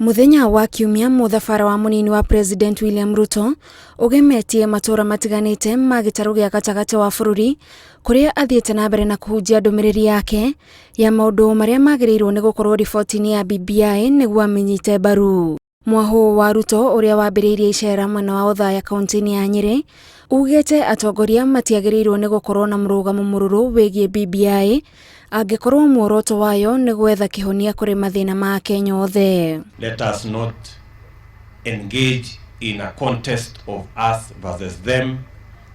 Mũthenya wa Kiumia, mũthabara wa mũnini wa President William Ruto ũgemetie matũũra matiganĩte ma gĩtarũ gĩa gatagatĩ wa bũrũri kũrĩa athiĩte na mbere na kũhunjia ndũmĩrĩri yake ya maũndũ marĩa magĩrĩirwo nĩ gũkorwo riboti-inĩ ya BBI nĩguo amĩnyite mbaru. Mwahũ wa Ruto ũrĩa wambĩrĩirie icera mwena wa Othaya kaunti-inĩ ya Nyĩrĩ ugĩte atongoria matiagĩrĩirwo nĩ gũkorwo na mũrũgamo mũrũrũ wĩgiĩ BBI angĩkorwo muoroto wayo nĩ gwetha kĩhonia kũrĩ mathĩna ma Akenya othe. Let us not engage in a contest of us versus them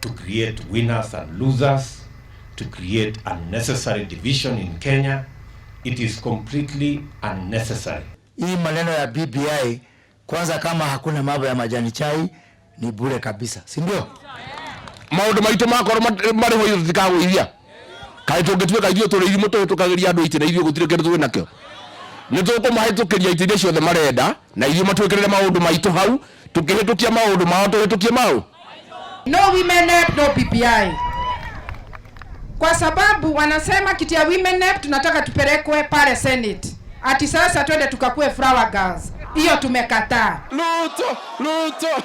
to create winners and losers, to create unnecessary division in Kenya. It is completely unnecessary. Hii maneno ya BBI kwanza, kama hakuna mambo ya majani chai ni bure kabisa, si ndio? Maundu maitu makorwo marĩ ho, ithuĩ tũtikagũithia. Kaĩ tũngĩtuĩka ithuĩ tũrĩ irimũ tũhĩtũkagĩria andũ itĩ na ithuĩ gũtirĩ kĩndũ twĩ nakĩo? Nĩ tũkũmahĩtũkĩria itĩ iria ciothe marenda na ithuĩ matwĩkĩrĩre maũndũ maitũ hau. Tũkĩhĩtũkia maũndũ mao, tũhĩtũkie mau. No women rep, no BBI. Kwa sababu wanasema kiti ya women rep tunataka tupelekwe pale Senate. Ati sasa twende tukakue flower girls. Hiyo tumekataa. Ruto, Ruto.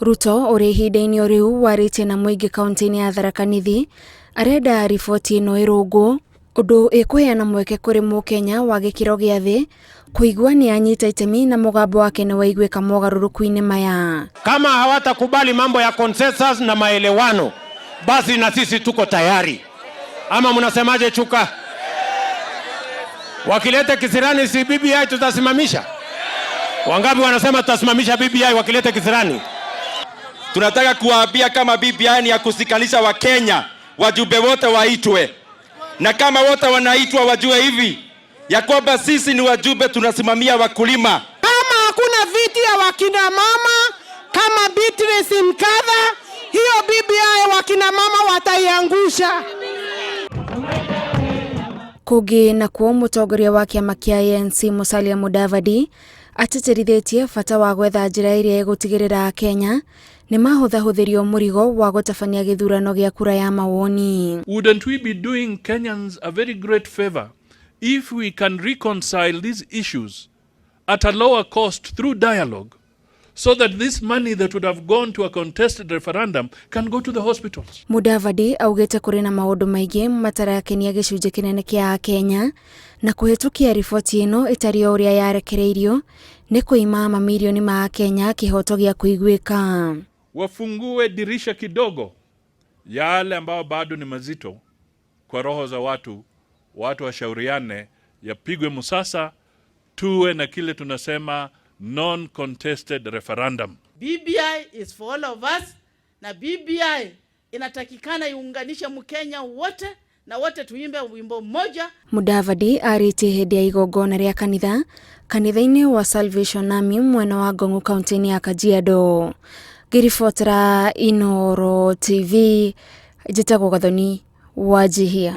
Ruto ũrĩa ihinda-inĩ o rĩu warĩtie na mũingĩ kaunti-inĩ ya Tharaka Nithi arenda riboti ĩno ĩrũngwo, ũndũ ĩkũheana mweke kũrĩ mũkenya wa gĩkĩro gĩa thĩ kũigua nĩ anyita itemi na mũgambo wake nĩ waiguĩka mogarũrũku-inĩ maya. Kama hawatakubali mambo ya consensus na maelewano, basi na sisi tuko tayari. Ama mnasemaje, Chuka? Wakileta kisirani, si BBI tutasimamisha? Wangapi wanasema tutasimamisha BBI wakileta kisirani? Tunataka kuwaambia kama BBI ni ya kushikanisha Wakenya, wajumbe wote waitwe, na kama wote wanaitwa wajue hivi ya kwamba sisi ni wajumbe tunasimamia wakulima. Kama hakuna viti ya wakina mama kama Beatrice Nkatha, hiyo BBI wakina mama wataiangusha. Kũngĩ nakuo, mũtongoria wa kĩama kĩa ANC Musalia Mudavadi atĩtĩrithĩtie bata wa gwetha njĩra ĩrĩa ĩgũtigĩrĩra Akenya nĩ mahũthahũthĩrio mũrigo wa gũtabania gĩthurano gĩa kura ya mawoni. Wouldn't we be doing Kenyans a very great favor if we can reconcile these issues at a lower cost through dialogue so that this money that would have gone to a contested referendum can go to the hospitals? Mudavadi augĩte kũrĩ na maũndũ maingĩ matarakenia gĩcunjĩ kĩnene kĩa Akenya na kũhĩtũkia riboti ĩno ĩtarĩ o ũrĩa yarekereirio nĩ kũima mamirioni ma Akenya kĩhoto gĩa kũiguĩka. Wafungue dirisha kidogo yale ambayo bado ni mazito kwa roho za watu, watu washauriane, yapigwe musasa, tuwe na kile tunasema non-contested referendum. BBI is for all of us, na BBI inatakikana iunganishe Mkenya wote na wote tuimbe wimbo mmoja. Mudavadi arĩtie hĩndĩ ya igongona rĩa kanitha kanitha-inĩ wa Salvation Army mwena wa Ngong'u kaunti-inĩ ya Kajiado. Ngĩribotera Inooro TV, njĩtagwo Gathoni Wajihia.